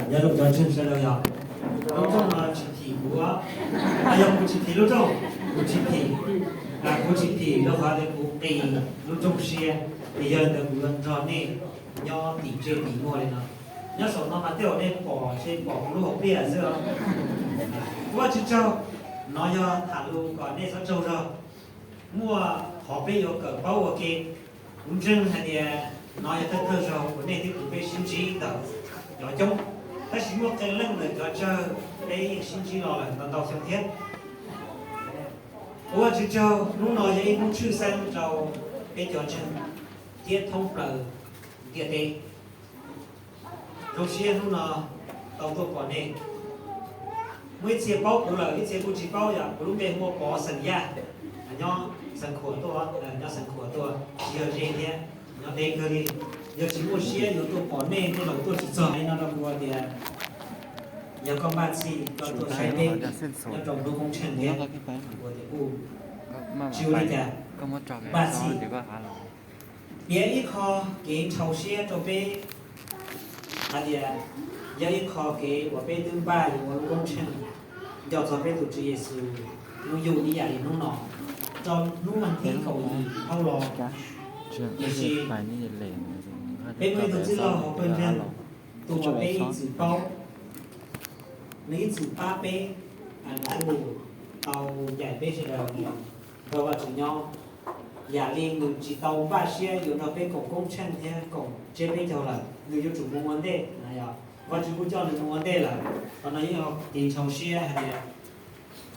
Nyob zoo cov ntseeg sawv daws yog, lub rooj no tsis phim kuv, yog kuv tsis phim lub rooj, kuv tsis phim, kuv tsis phim rau qhov tias kuv qis lub rooj siab, es yog li ntawd kuv yuav nrog nej nyob tim ntsej tim muag li no. Nyob saum no mas tej zaum nej pom tsis pom kuv lub hauv pliaj xwb os. Ua tsis tsaug, no yog tham lus kom nej txhob tsaug zog. Muaj qhov peb yuav kawm paub ua ke. Kuv ntseeg hais tias no yog thawj thawj zaug uas nej thiab kuv peb sib ntsib ntawm cov coob, tab sis muaj qee leej ntawm cov tsawg peb yeej sib ntsib los lawm ntau ntau xyoo thiab. Ua tsis tsaug, hnub no yog ib hnub tshwj xeeb rau peb cov ntseeg thiab thoob plaws ntiaj teb. Zoo siab hnub no tau tuaj pom nej. Muaj ib txhia paub kuv lawm, ib txhia kuj tsis paub, yog kuv lub npe hu ua Pov xeem Yaj, nyob Xeev Khuam tuaj, nyob Xeev Khuam tuaj, tsis yog ze thiab, nyob deb kawg li. Yog tsis muaj siab yuav tuaj pom nej, tej zaum tuaj tsis txog li no rau kuv tias, yog koj npaj txhij koj tuaj saib peb nyob rau lub koob tsheej thiab, kuv tias kuj tsis ua li cas, npaj txhij. Piav ib qho kev ntshaus siab rau peb hais tias, yog ib qho kev uas peb twb npaj yuav ua lub koob tsheej nco txog peb tus Tswv Yexus lub yug ib yam li hnub no, rau hnub vas thib kaum yim dhau los. Tiam sis peb muaj ib tug txwj laug hauv pawg ntseeg tus uas peb ib txwm paub, nws ib txwm pab peb, nws kuj tau ncaim peb sawv daws mus nrog Vajtswv nyob. Yam li nws tsis tau npaj siab yuav nrog peb koom koob tsheej thiab koom tsiab peb caug lawm, nws yuav tsum mus ua ntej na. Yog Vajtswv kuj coj nws mus ua ntej lawm, qhov no yeej yog kev ntshaus siab hais tias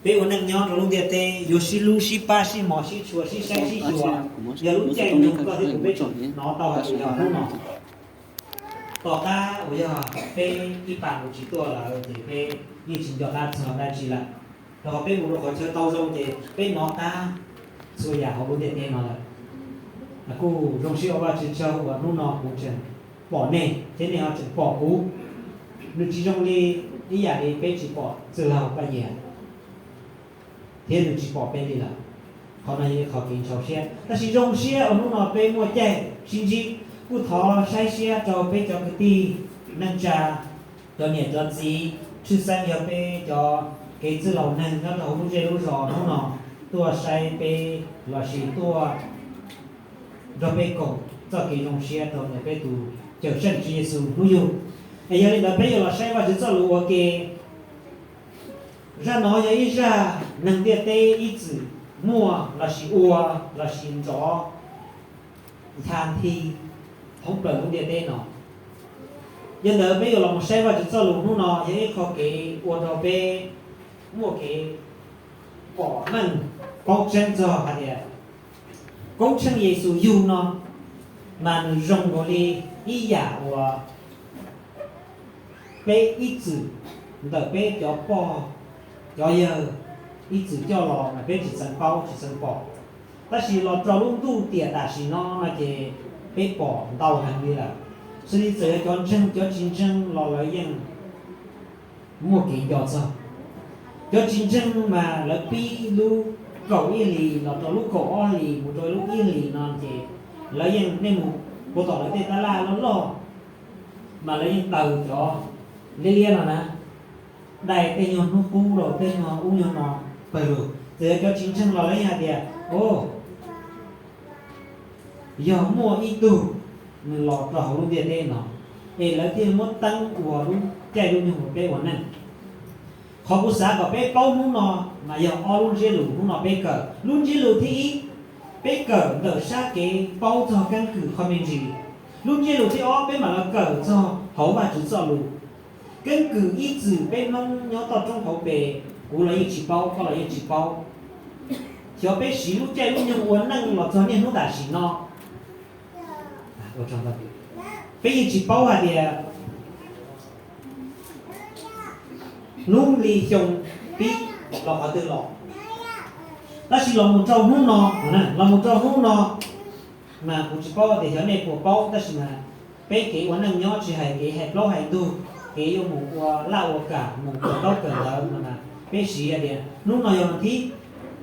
peb ua neej nyob rau lub ntiaj teb yuav sib hlub sib pab sib hmov sib tshua sib saib sib xyuas, yog lub caij nyoog koj thiab kuv peb tseem hnov tau hais tias yog hnub no. Tom qab uas yog peb ib pas mus tsis tuaj lawm ces peb yeej tsis nco qab txog dab tsi lawm. Rau qhov peb mus rau qhov chaw tau zoo ces peb hnov qab txhua yam hauv lub ntiaj teb no lawm. Kuj zoo siab ua Vajtswv tsaug uas hnub no kuv tseem pom nej thiab nej ho tseem pom kuv. Nws tsis zoo li ib yam li peb tsis pom txwj laug Paj Yias thiab nws tsis pom peb li lawm. Qhov no yog ib qho kev ntshaus siab, tab sis zoo siab uas hnub no peb muaj caij sib ntsib. Kuj thov saib siab rau peb cov kwv tij neej tsa, cov niam cov txiv, tshwj xeeb yog peb cov kev txwj laus neeg nyob rau hauv lub zej lub zos hnub no tuaj saib peb lossis tuaj nrog peb koom txoj kev zoo siab rau ntawm peb tus Cawmseej Tswv Yexus hnub yug. Es yog li ntawd peb yuav los saib Vajtswv txoj lus ua ke. Zaj no yog ib zaj neeg ntiaj teb ib txwm muaj lossis ua lossis nrov ncha nthi thoob plaws lub ntiaj teb no. Yog li ntawd peb yuav los mus saib Vajtswv txoj lus hnub no yog ib qho kev ua rau peb muaj kev pom meej paub tseeb txog hais tias koob tsheej Yexus yug no mas nws zoo nkaus li ib yam uas peb ib txwm ntawm peb cov pog cov yawg ib txwm coj los mas peb tsis txeev paub tsis txeev pom. Tab sis los rau lub ntuj tiam tam sim no no ces peb pom ntau heev li lawm. Xws li txawm yog cov ntseeg cov tsis ntseeg los lawv yeej muaj kev nco txog. Cov tsis ntseeg mas lawv pib lub kaum ib hlis los rau lub kaum ob hlis mus rau lub ib hlis no ces lawv yeej, nej mus puag tom lawv tej tab laj loj loj mas lawv yeej taws cov liab liab no na, dai tej nyuag hnub qub rau tej nyuag ub nyuag no pawg lug. Txawm yog cov tsis ntseeg los lawv yeej hais tias, o, yog muaj ib tug nws los rau hauv lub ntiaj teb no, es lawv thiaj muab teeb ua lub caij lub nyoog uas peb ua neej. Qhov kuv xav kom peb paub hnub no mas yog ob lub ntsiab lus hnub no peb kawm. Lub ntsiab lus thib ib, peb kawm ntawm sab kev paub txog keeb kwm qhov me ntsis. Lub ntsiab lus thib ob peb mam los kawm txog hauv Vajtswv txoj lus. Keeb kwm ib txwm peb Hmoob nyob toj roob hauv pes, kuv los yeej tsis paub, koj los yeej tsis paub. Xyov peb siv lub caij lub nyoog ua neej los txog niaj hnub tam sim no, peb yeej tsis paub hais tias hnub li xyoo pib los qhov twg los. Tab sis los mus rau hnub no, los mus rau hnub no mas kuv tsis paub tias xyov nej puas paub, tab sis mas peb kev ua neej nyob tsis hais kev hais plaub hais ntug, kev yuav mus ua laj ua kam, mus kawm ntaub kawm ntawv no mas peb siv hais tias hnub no yog vas thib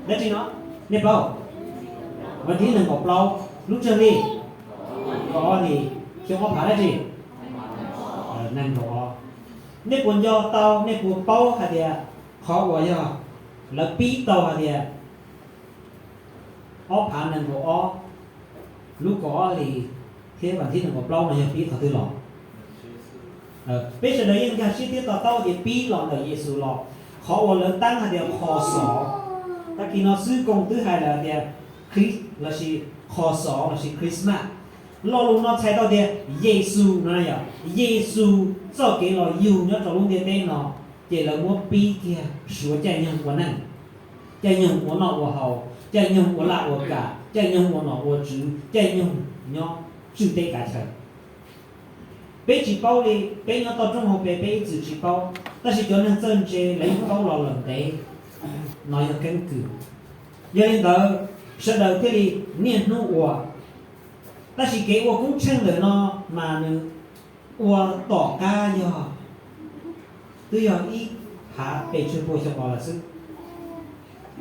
dab tsi no, nej paub? Vas thib nees nkaum plaub, lub tsawg hli? Kaum ob hli. Xyoo ob phav dab tsi? Nees nkaum ob. Nej puas nco tau, nej puas paub hais tias qhov uas yog lawv pib tau hais tias ob phav nees nkaum ob lub kaum ob hlis thiab vas thib nees nkaum plaub no yog pib qhov twg los? Peb sawv daws yeej nkag siab thiab to taub tias pib los ntawm Yexus los. Qhov uas lawv tab hais tias qhov xov, tag kis no xwb Koos twb hais lawm tias Chris lossis qhov xov lossis Christmas. Lo lus no txhais tau tias Yexus no yog Yexus txoj kev los yug nyob rau lub ntiaj teb no, ces lawv muab pib kiag suav caij nyoog ua neej, caij nyoog ua noj ua haus, caij nyoog ua laj ua kam, caij nyoog ua nom ua tswv, caij nyoog nyob tswj teb kav chaw. Peb tsis paub li, peb nyob toj roob hauv pes peb ib txwm tsis paub, tab sis cov neeg txawj ntse lawv yeej paub los lawm ntev. No yog keeb kwm. Yog li ntawd, sawv daws thiaj li niaj hnub ua. Tab sis kev ua koob tsheej ntawm no mas nws ua tom qab yog twb yog ib phav pes tsawg pua xyoo los lawm xwb.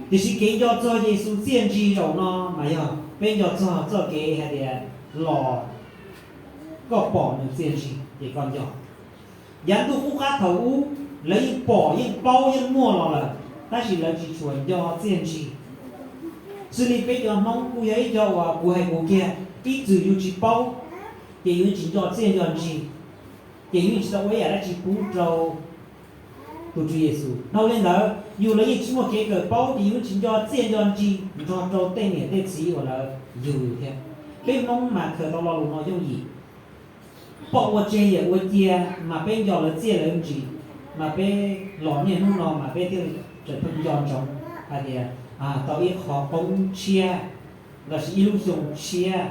Tiam sis kev nco txog Yexus txiaj ntsig zaum no mas yog peb nco txog txoj kev hais tias los koj pom nws txiaj ntsig ces koj nco. Yav ntuj qub qab thaum ub lawv yeej pom yeej paub yeej muaj los lawm, tab sis lawv tsis tshua nco txiaj ntsig. Xws li peb cov Hmoob kuj yog ib co uas kuv hais kuv kiag, ib txwm yus tsis paub, ces yus tsis nco txiaj nco ntsig, ces yus tsis tau ua ib yam dab tsi pub rau tus Tswv Yexus. Dhau li ntawd yus los yeej tsis muaj kev kawm paub, ces yus tsis nco txiaj nco ntsig nrog rau tej niam tej txiv uas lawv yug yus thiab. Peb Hmoob mas khaws tau lo lus no yooj yim, pom ua tseg yam ua cia, mas peb nco lawv txiaj lawv ntsig, mas peb los niaj hnub no mas peb thiaj li tseem pheej nco ntsoov hais tias tau ib qho poob tshiab lossis ib lub xyoo tshiab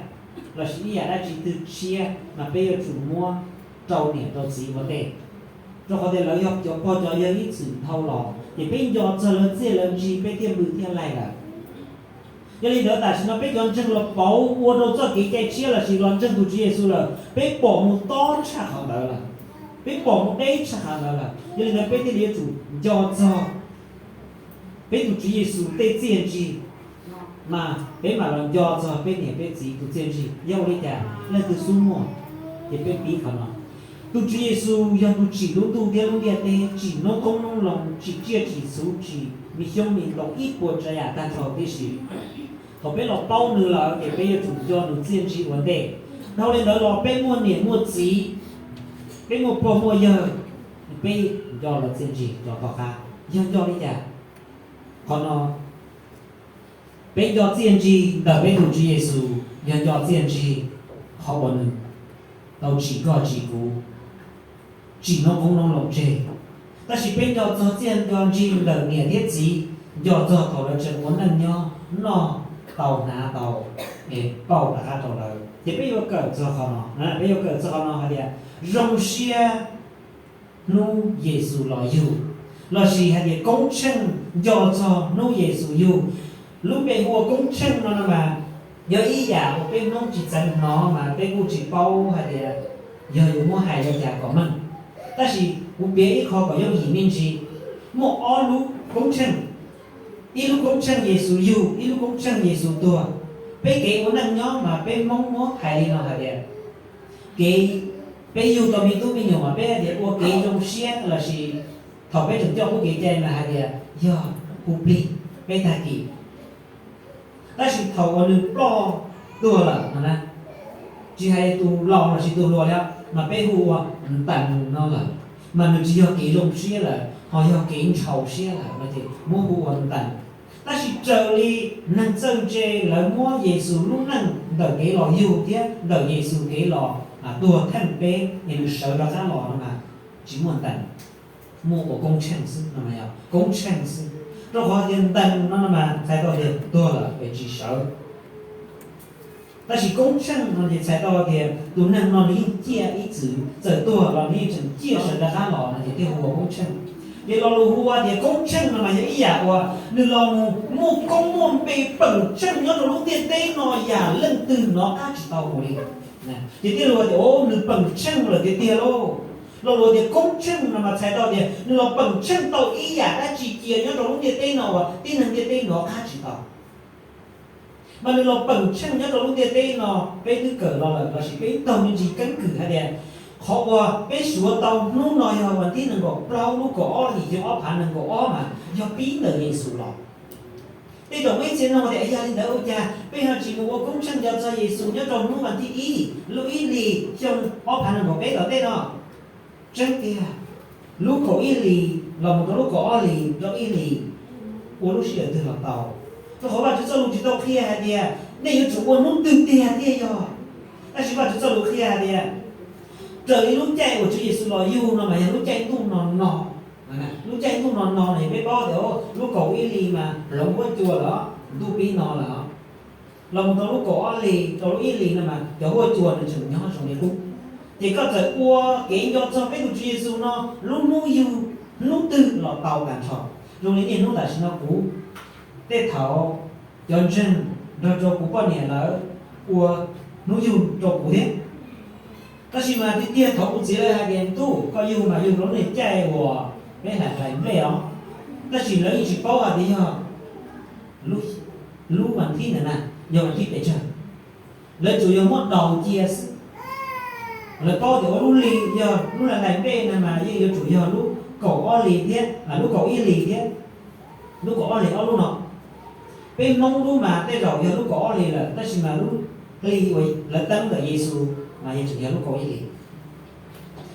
lossis ib yam dab tsi twg tshiab mas peb yuav tsum muab rau niam rau txiv ua ntej, rau qhov tias lawv yog cov pog cov yawg ib txwm dhau los, ces peb nco txog lawv txiaj lawv ntsig peb thiaj pw thiaj laig lawm. Yog li ntawd tam sim no peb cov ntseeg los pauv ua rau txoj kev cai tshiab lossis los ntseeg tus Tswv Yexus lawm, peb pom mus tob tshaj qhov ntawd lawm, peb pom mus deb tshaj qhov ntawd lawm. Yog li ntawd peb thiaj li yuav tsum nco txog peb tus Tswv Yexus tej txiaj ntsig, mas peb mam los nco txog peb niam peb txiv tus txiaj ntsig. Yog ua li cas? Leej twg xub muaj? Ces peb pib qhov no. Tus Tswv Yexus yog tus tsim lub ntuj thiab lub ntiaj teb, tsim noob qoob noob loo, tsim tsiaj tsim txhu, tsim me xyoob me ntoo ib puas tsav yam tag nrho tib si. Thaum peb los paub nws lawm ces peb yuav tsum nco nws txiaj ntsig ua ntej. Dhau li ntawd los peb muaj niam muaj txiv, peb muaj pog muaj yawg, peb nco lawv txiaj ntsig rov tom qab. Yog nco li cas? Qhov no peb nco txiaj ntsig ntawm peb tus Tswv Yexus yog nco txiaj ntsig qhov uas nws tau tsim koj tsim kuv, tsim noob qoob noob loo tseg. Tab sis peb nco txog txiaj nco ntsig ntawm niam thiab txiv, nco txog thaum lawv tseem ua neej nyob, noj tau hnav tau, pauj rov qab rau lawv, ces peb yuav kawm txog qhov no, peb yuav kawm txog qhov no hais tias zoo siab hnub Yexus los yug, lossis hais tias koob tsheej nco txog hnub Yexus yug. Lub npe hu ua koob tsheej no no mas yog ib yam uas peb Hmoob tsis txeev hnov mas peb kuj tsis paub hais tias yog yuav muab hais li cas kom meej. Tab sis kuv piav ib qho kom yooj yim me ntsis. Muaj ob lub koob tsheej, ib lub koob tsheej Yexus yug, ib lub koob tsheej Yexus tuag. Peb kev ua neej nyob mas peb Hmoob muab hais li no hais tias kev peb yug tau me tub me nyuam mas peb hais tias ua kev zoo siab lossis thaum peb tseem coj qub kev cai mas hais tias yog hu plig peb tag kis. Tab sis thaum uas nws ploj tuag lawm no na, tsis hais tus laus lossis tus hluas li, mas peb hu ua ntees no lawm, mas nws tsis yog kev zoo siab lawm, ho yog kev ntshaus siab lawm no ces muab hu ua ntees. Tab sis raws li neeg txawj ntse lawv muab Yexus lub neej ntawm kev los yug thiab ntawm Yexus kev los tuag theej peb es nws sawv rov qab los no mas tsis muaj ntees, muaj ua koob tsheej xwb no, koob tsheej xwb. Rau qhov tias ntees no no mas txhais tau tias tuag lawm es tsis sawv. Tab sis koob tsheej no ces txhais tau tias tus neeg no nws yeej ciaj ib txwm, txawm tuag los nws yeej tseem ciaj sawv rov qab los no ces thiaj hu ua koob tsheej. Ces lo lus hu ua tias koob tsheej no mas yog ib yam uas nws los mus muaj koob muaj npe peem tsheej nyob rau lub ntiaj teb no yam leej twg hnov qab tsis tau mus li. Ces thiaj li ua tias nws peem tsheej lawm tiag tiag lauj. Lo lus tias koob tsheej no mas txhais tau tias nws los peem tsheej tau ib yam dab tsi cia nyob rau lub ntiaj teb no uas tib neeg ntiaj teb hnov qab tsis tau. Mas nws los peem tsheej nyob rau lub ntiaj teb no, peb twb kawm los lawm lossis peb taug me ntsis keeb kwm hais tias Qhov uas peb suav tau hnub no yog vas thib nees nkaum plaub lub kaum ob hlis xyoo ob phav nees nkaum ob mas yog pib ntawm Yexus los. Tej zaum muaj ib txhia nug tias, yog li ntawd ua cas peb ho tsis mus ua koob tsheej nco txog Yexus nyob rau hnub vas thib ib lub ib hlis xyoo ob phav nees nkaum peb tom ntej no? Tseeb tiag, lub kaum ib hlis los mus rau lub kaum ob hlis rau ib hlis, ua lub sij hawm twg los tau. Rau qhov Vajtswv txoj lus tsis tau qhia hais tias nej yuav tsum ua hnub twg tiag thiaj yog. Tab sis Vajtswv txoj lus qhia hais tias raws li lub caij uas Tswv Yexus los yug no mas yog lub caij ntuj no no. Lub caij ntuj no no no peb paub tias lub kaum ib hlis mas hloov huab cua lawm, ntuj pib no lawm. Los mus rau lub kaum ob hlis rau lub ib hlis no mas cov huab cua nws tseem nyob zoo li qub. Ces koj txawm ua kev nco txog peb tus Tswv Yexus no lub hnub yug hnub twg los tau tag nrho. Zoo li niaj hnub tam sim no kuv tej thaum cov ntseeg nrog rau kuv poj niam lawv ua hnub yug rau kuv thiab. Tab sis mas tiag tiag thaum kuv txiv lawv hais tias, ntuj, koj yug mas yug rau lub caij uas peb hlais hlais nplej os. Tab sis lawv yeej tsis paub hais tias yog lub vas thib ntawd na, yog vas thib pes tsawg. Lawv tsuas yog muab daus cia xwb. Lawv paub tias ua lub hli yog lub hlais hlais nplej na mas yeej yuav tsum yog lub kaum ob hlis thiab, lub kaum ib hlis thiab, lub kaum ob hlis ob lub no. Peb Hmoob lub mas tej zaum yog lub kaum ob hlis lawm, tab sis mas lub hli uas lawv teeb ntawm Yexus mas yeej tseem yog lub kaum ib hlis.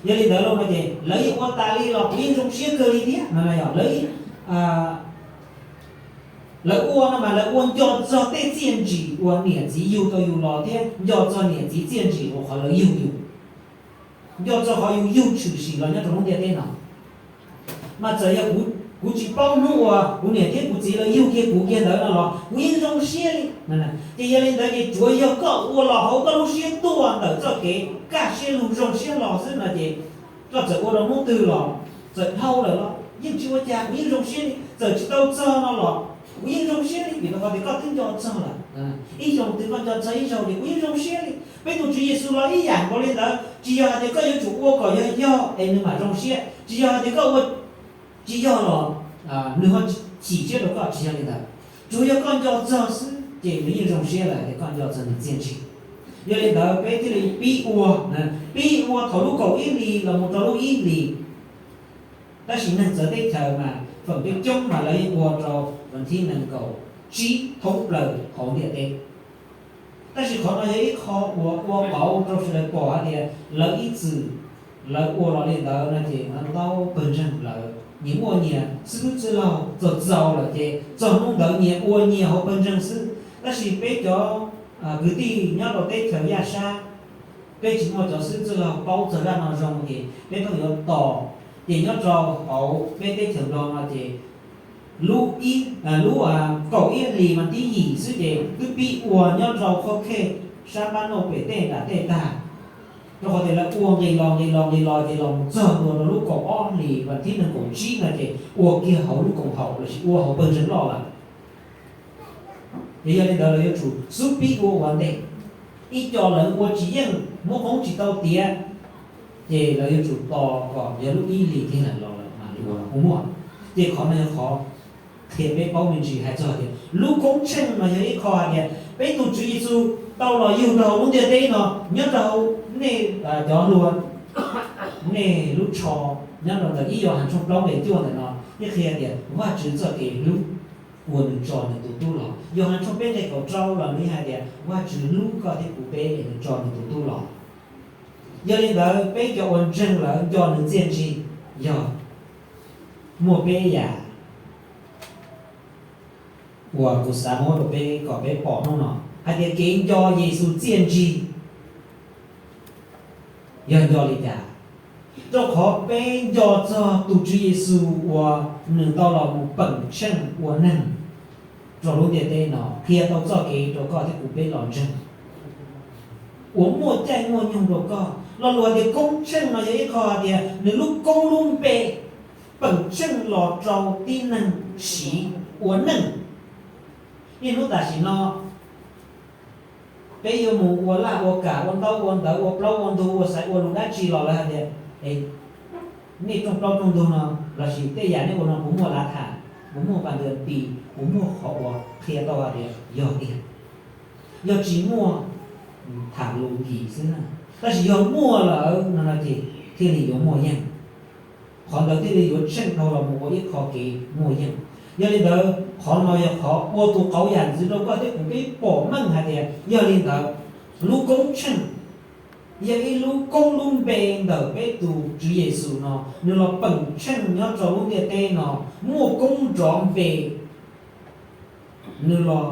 Yog li ntawd los no ces lawv yeej ua tas li los kuv yeej zoo siab kawg li thiab no yog lawv lawv ua no mas lawv ua nco txog tej txiaj ntsim uas niam txiv yug tau yus los thiab nco txog niam txiv txiaj ntsim uas qhov lawv yug yus, nco txog qhov yus yug tshwm sim los nyob rau lub ntiaj teb no. Mas txawm yog kuv tsis paub hnub uas kuv niam thiab kuv txiv lawv yug kiag kuv kiag ntawd no los kuv yeej zoo siab li. Ces yog li ntawd ces tsuav yog koj ua los hauv koj lub siab tuaj ntawm txoj kev kaj siab lug zoo siab los xwb no ces koj txawm ua rau hnub twg los txawm dhau lawm los yeej tsis ua cas, kuv yeej zoo siab li. Txawm tsis tau txog no los kuv yeej zoo siab li vim rau qhov tias koj twb nco txog lawm. Ib xyoo twg koj nco txog ib zaug ces kuv yeej zoo siab li. Peb tus Tswv Yexus los ib yam nkaus li ntawd, tsis yog hais tias koj yuav tsum ua kom yog yog es nws mam zoo siab, tsis yog hais tias koj ua tsis yog los nws ho chim siab rau koj, tsis yog li ntawd. Tsuas yog koj nco txog xwb ces nws yeej zoo siab lawm tias koj nco txog nws txiaj ntsig. Yog li ntawd peb thiaj li pib ua, pib ua thaum lub kaum ib hlis los mus rau lub ib hlis. Tab sis neeg txawv teb chaws mas feem coob coob mas lawv yeej ua rau vas thib nees nkaum tsib thoob plaws hauv ntiaj teb. Tab sis qhov no yog ib qho uas ua pauv rau sawv daws pom hais tias lawv ib txwm lawv ua los li ntawd no ces ntau pawg ntseeg lawv nyias muaj nyias xib hwb txwj laug txaus txaus lawm ces txog hnub ntawd nyias ua nyias hauv pawg ntseeg xwb. Tab sis peb cov kwv tij nyob rau teb chaws Yaj Sab, peb tsis muaj cov xib hwb txwj laug paub txog zaj no zoo ces peb pheej yuav tos. Ces nyob rau hauv peb teb chaws Nplog no ces lub ib, lub kaum ib hlis mas thib yim xwb ces twb pib ua nyob rau qhov khej sab npab nauj pem tej nram tej tag. Rau qhov tias lawv ua nqis los nqis los nqis los ces los mus txog ntua rau lub kaum ob hlis vas thib nees nkaum tsib no ces ua kiag hauv lub koom haum lossis ua hauv pawg ntseeg loj lawm. Ces yog li ntawd lawv yuav tsum xub pib ua ua ntej. Ib co lawv ua tsis yeej, muab qoob tsis tau tiav, ces lawv yuav tsum tos kom yog lub ib hlis kiag los lawm mam li ua los kuj muaj. Ces qhov no yog qhov qhia peb paub me ntsis hais txog tias lub koob tsheej no yog ib qho hais tias peb tus Tswv Yexus tau los yug rau hauv lub ntiaj teb no, nyob rau hauv nej cov hluas, nej lub tsho, nyob rau ntawm ib Yauhas tshooj plaub nqe cuaj ntawm no yeej qhia tias Vajtswv txoj kev hlub uas nws tso nws tus tub los. Yauhas tshooj peb nqe kaum rau los nws hais tias Vajtswv hlub koj thiab kuv peb es nws tso nws tus tub los. Yog li ntawd peb cov uas ntseeg lawm nco nws txiaj ntsig yog muaj peb yam uas kuv xav muab rau peb kom peb pom hnub no hais tias kev nco Yexus txiaj ntsig yog nco li cas. Rau qhov peb nco txog tus Tswv Yexus uas nws tau los mus peem tsheej ua neeg rau lub ntiaj teb no, qhia tau txoj kev rau koj thiab kuv peb los ntseeg, uas muaj caij muaj nyoog rau koj. Lo lus hais tias koob tsheej no yog ib qho hais tias nws lub koob lub npe peem tsheej los rau tib neeg siv ua neej. Niaj hnub tam sim no peb yuav mus ua laj ua kam, ua ntaub ua ntawv, ua plaub ua ntug, ua xaiv ua lus dab tsi los lawv hais tias, nej rooj plaub rooj ntug no lossis tej yam nej ua no puas muaj lav tham, puas muaj pas ntws pis, puas muaj qhov uas qhia tau hais tias yog tiag? Yog tsis muaj, tham lus yim xwb na. Tab sis yog muaj lawm no no ces thiaj li yuav muaj yeej. Qhov ntawd thiaj li yuav tsheej dhau los mus ua ib qho kev muaj yeej. Yog li ntawd qhov no yog qhov ua tus qauv yam ntxwv rau koj thiab kuv peb pom meej hais tias yog li ntawd, lub koob tsheej yog ib lub koob lub npe ntawm peb tus Tswv Yexus no, nws los peem tsheej nyob rau lub ntiaj teb no, muaj koob nrov npe, nws los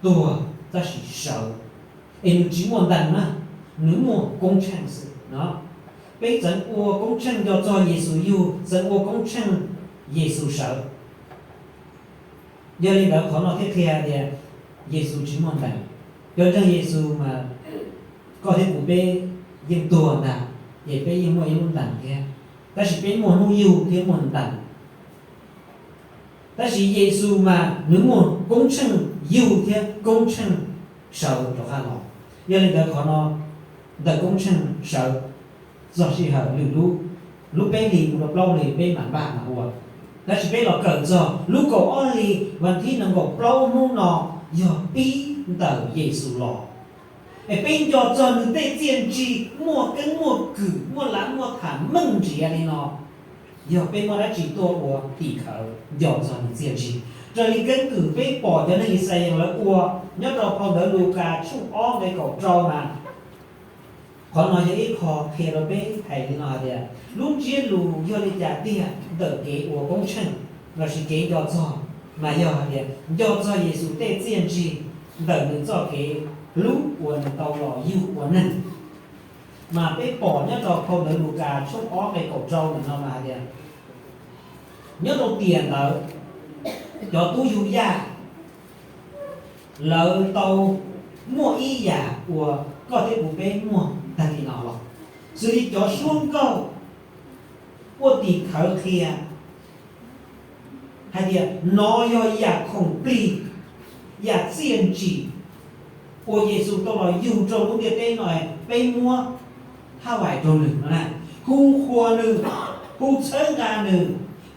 tuag tab sis sawv, es nws tsis muaj ntees na, nws muaj koob tsheej xwb no. Peb txeev ua koob tsheej nco txog Yexus yug, txeev ua koob tsheej Yexus sawv. Yog li ntawd qhov no thiaj qhia tias Yexus tsis muaj ntees. Cov ntseeg Yexus mas koj thiab kuv peb yeej tuag ntag, ces peb yeej muaj ib lub ntees thiab, tab sis peb muaj hnub yug thiab muaj ntees. Tab sis Yexus mas nws muaj koob tsheej yug thiab koob tsheej sawv rov qab los. Yog li ntawd qhov no ntawm koob tsheej sawv txog sij hawm lwm lub, lub peb hlis mus rau plaub hlis peb mam npaj mam ua. Tab sis peb los kawm txog lub kaum ob hlis vas thib nees nkaum plaub hnub no yog pib ntawm Yexus los. Es peb nco txog nws tej txiaj ntsig muaj keeb muaj kwm muaj lav muaj tham meej nrhiav li no, yog peb muaj dab tsi tuaj ua tim khawv nco txog nws txiaj ntsig? Raws li keeb kwm peb pom cov neeg Yixalayees lawv ua nyob rau phau ntawv Lukas tshooj ob nqe kaum rau mas, qhov no yog ib qho qhia rau peb hais li no hais tias lub ntsiab lus yog li cas tiag ntawm kev ua koob tsheej lossis kev nco txog, mas yog hais tias nco txog Yexus tej txiaj ntsig ntawm nws txoj kev hlub uas nws tau los yug ua neeg. Mas peb pom nyob rau phau ntawv Lukas tshooj ob nqe kaum rau ntawm no mas hais tias, nyob rau tiam ntawd cov tub yug yaj lawv tau muaj ib yam uas koj thiab kuv peb muaj tag kis no los, xws li cov suab nkauj ua tim khawv qhia hais tias nov yog yam khoom plig, yam txiaj ntsim uas Yexus tau los yug rau lub ntiaj teb no, peb muab thaj vais rau nws no na, hu qhuas nws, hu txhawb nqa nws,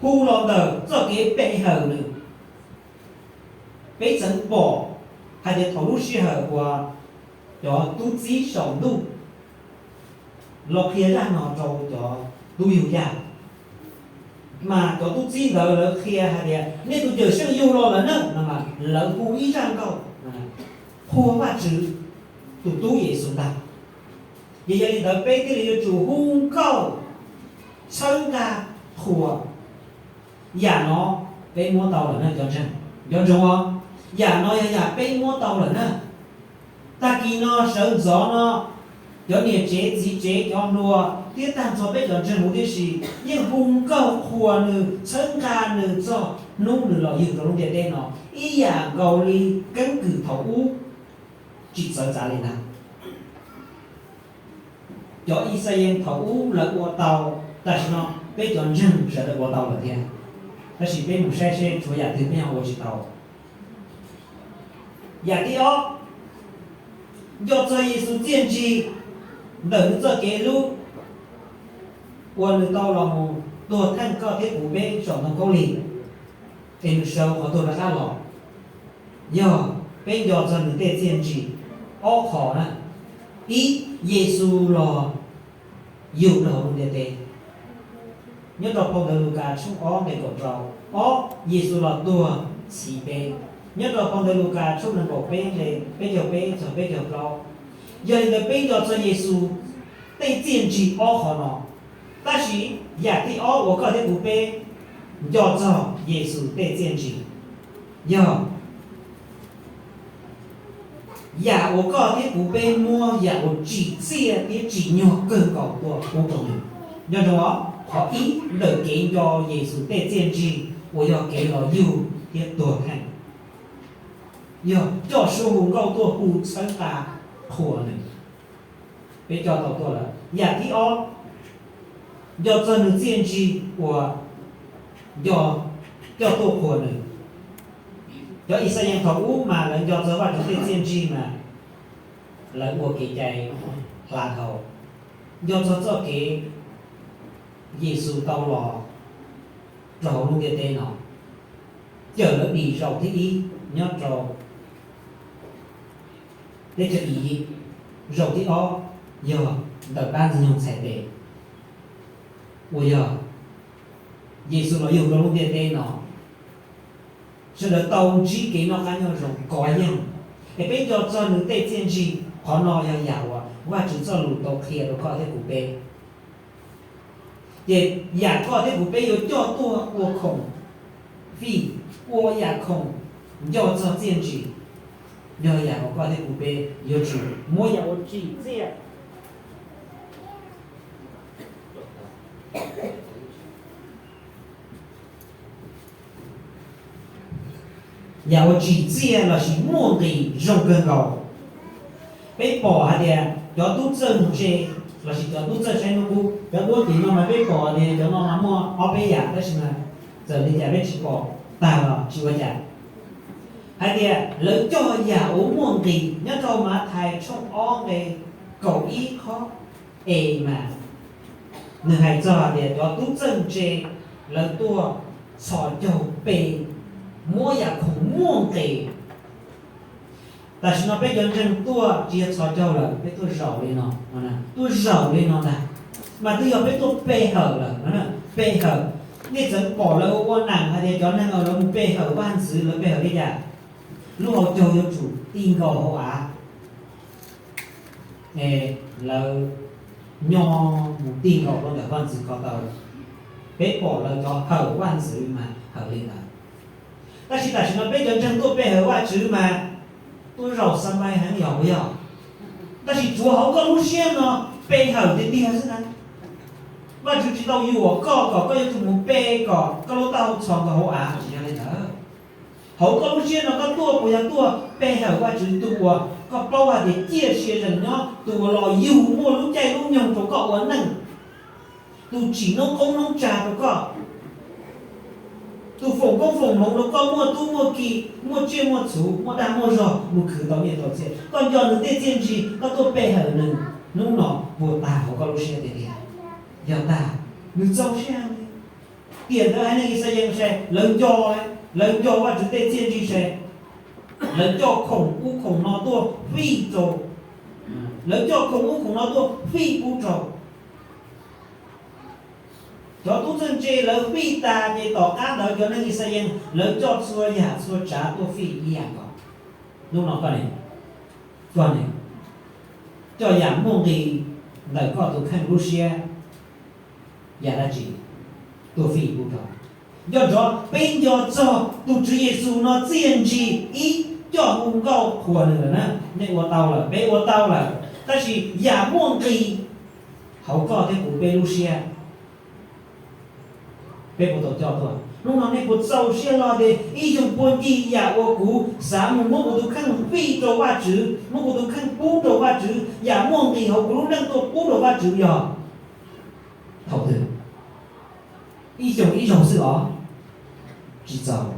hu los ntawm txoj kev pe hawm nws. Peb txeev pom hais tias thaum lub sij hawm uas cov tub txib saum ntuj los qhia zaj no rau cov tub yug yaj, mas cov tub txib ntawd lawv qhia hais tias nej tus Cawmseej yug los lawm na no, mas lawv hu ib zaj nkauj qhuas Vajtswv tus Tub Yexus ntag. Ces yog li ntawd peb thiaj li yuav tsum hu nkauj txhawb nqa qhuas. Yam no peb muab tau lawm na cov ntseeg, nco ntsoov os, yam no yog yam peb muab tau lawm na. Tag kis no sawv ntxov no cov niam tsev txiv tsev cov hluas thiab tag nrho peb cov ntseeg huv tib si yeej hu nkauj qhuas nws txhawb nqa nws txog hnub nws los yug rau lub ntiaj teb no ib yam nkaus li keeb kwm thaum ub tsis txawv txav li ntag. Cov Yixalayees thaum ub lawv ua tau, tam sim no peb cov ntseeg sawv daws ua tau lawm thiab, tab sis peb mus saib seb tshuav yam twg peb ho ua tsis tau. Yam thib ob, nco txog Yexus txiaj ntsig ntawm nws txoj kev hlub uas nws tau los mus tuag theej koj thiab kuv peb saum ntoo khaub lig, es nws sawv qhov tuag rov qab los. Yog peb nco txog nws tej txiaj ntsig ob qho na. Ib, Yexus los yug rau hauv lub ntiaj teb, nyob rau phau ntawv Lukas tshooj ob nqe kaum rau. Ob, Yexus los tuag txhiv peb, nyob rau phau ntawv Lukas tshooj nees nkaum peb nqe peb caug peb txog peb caug plaub. Yog li ntawd peb nco txog Yexus tej txiaj ntsig ob qho no. Tab sis yam thib ob uas koj thiab kuv peb nco txog Yexus tej txiaj ntsig yog yam uas koj thiab kuv peb muab yam uas tsim txiaj thiab tsim nyog kawg nkaus tuaj pub rau nws. Nco ntsoov os, qhov ib ntawm kev nco Yexus tej txiaj ntsig uas yog kev los yug thiab tuag theej, yog coj suab hu nkauj tuaj hu txhawb nqa qhuas nws. Peb coj tau tuaj lawm. Yam thib ob, nco txog nws txiaj ntsig uas nco coj tuaj qhuas nws. Cov Yixalayees thaum ub mas lawv nco txog Vajtswv tej txiaj ntsig mas lawv ua kev cai hla dhau, nco txog txoj kev Yexus tau los rau hauv lub ntiaj teb no, cawm lawv dim zaum thib ib nyob rau teb chaws Iziv, zaum thib ob yog ntawm dab ntxwg nyoog txhais tes uas yog Yexus los yug rau lub ntiaj teb no, sawv daws tau ntsib kev noj qab nyob zoo kov yeej. Es peb nco txog nws tej txiaj ntsig, qhov no yog yam uas Vajtswv txoj lus tau qhia rau koj thiab kuv peb. Ces yam koj thiab kuv peb yuav coj tuaj ua khoom fij, ua yam khoom nco txog txiaj ntsig, yog yam uas koj thiab kuv peb yuav tsum muab yam uas tsim txiaj yam uas tsim txiaj lossis muaj nqis zoo kawg nkaus. Peb pom hais tias cov tub txawj ntse lossis cov tub txawj saib hnub qub, cov duab tim no mas peb pom tias cov no mas muaj ob peb yam, tab sis mas txawm li cas peb tsis pom tag los tsis ua cas. Hais tias lawv coj yam uas muaj nqis nyob rau Mathais tshooj ob nqe kaum ib qhov e mas, nws hais txog hais tias cov tub txawj ntse lawv tuaj txhos caug pe, muab yam khoom muaj nqis. Tam sim no peb cov ntseeg tuaj tsis yog txhos caug lawm, peb tuaj zaum li no, tuaj zaum li no ntag, mas twb yog peb tuaj pe hawm lawm, pe hawm. Nej txawm pom lawv ua ua nam hais tias cov neeg uas lawv mus pe hawm vaj ntxwv, lawv pe hawm li cas? Lub hauv caug yuav tsum ti nkaus hauv av, es lawv nyo mus ti nkaus rau ntawm vaj ntxwv ko taw. Peb pom lawv cov hawm vaj ntxwv mas hawm li ntawd. Tab sis tam sim no peb cov ntseeg tuaj pe hawm Vajtswv mas tuaj zaum xa npai heev yog puas yog? Tab sis tsuav hauv koj lub siab no pe hawm tiag tiag xwb na. Vajtswv tsis tau yuam koj kom koj yuav tsum mus pe kom koj lub taub hau txhos nkaus hauv av, tsis yog li ntawd. Hauv koj lub siab no koj tuaj puas yog tuaj pe hawm Vajtswv tus uas koj paub hais tias ciaj sia zeem nyob, tus uas los yug muaj lub caij lub nyoog rau koj ua neej, tus tsim noob qoob noob tsa rau koj, tus foom koob foom hmoov rau koj muaj tub muaj ki, muaj tsiaj muaj txhuv, muaj dag muaj zog mus khwv tau nyiaj tau txiaj. Koj nco nws tej txiaj ntsig, koj tuaj pe hawm nws, hnub no puas tag hauv koj lub siab tiag tiag? Yog tag, nws txaus siab heev li. Tiam ntawd haiv neeg Yixalayees sai, lawv nco, lawv nco Vajtswv tej txiaj ntsig sai, lawv coj khoom ub khoom no tuaj fij rau, lawv coj khoom ub khoom no tuaj fij pub rau cov tub txawj ntse. Lawv fij tas ces tom qab ntawd cov neeg Yixalayees lawv coj txhua yam txhua tsav tuaj fij ib yam nkaus. Hnub no koj ne, koj ne, coj yam muaj nqis ntawm koj tus kheej lub siab yam dab tsi tuaj fij pub rau? Nco ntsoov, peb nco txog tus Tswv Yexus no txiaj ntsig ib, coj hu nkauj qhuas nws lawm na, nej ua tau lawm, peb ua tau lawm. Tab sis yam muaj nqis hauv koj thiab kuv peb lub siab, peb puas tau coj tuaj? Hnub no nej puas txaus siab hlo tias ib xyoos puag ncig yam uas kuv xav mus muab kuv tus kheej fij rau Vajtswv, muab kuv tus kheej pub rau Vajtswv, yam muaj nqis hauv kuv lub neej tuaj pub rau Vajtswv yog thaum twg? Ib xyoos ib zaug xwb os? Tsis txaus.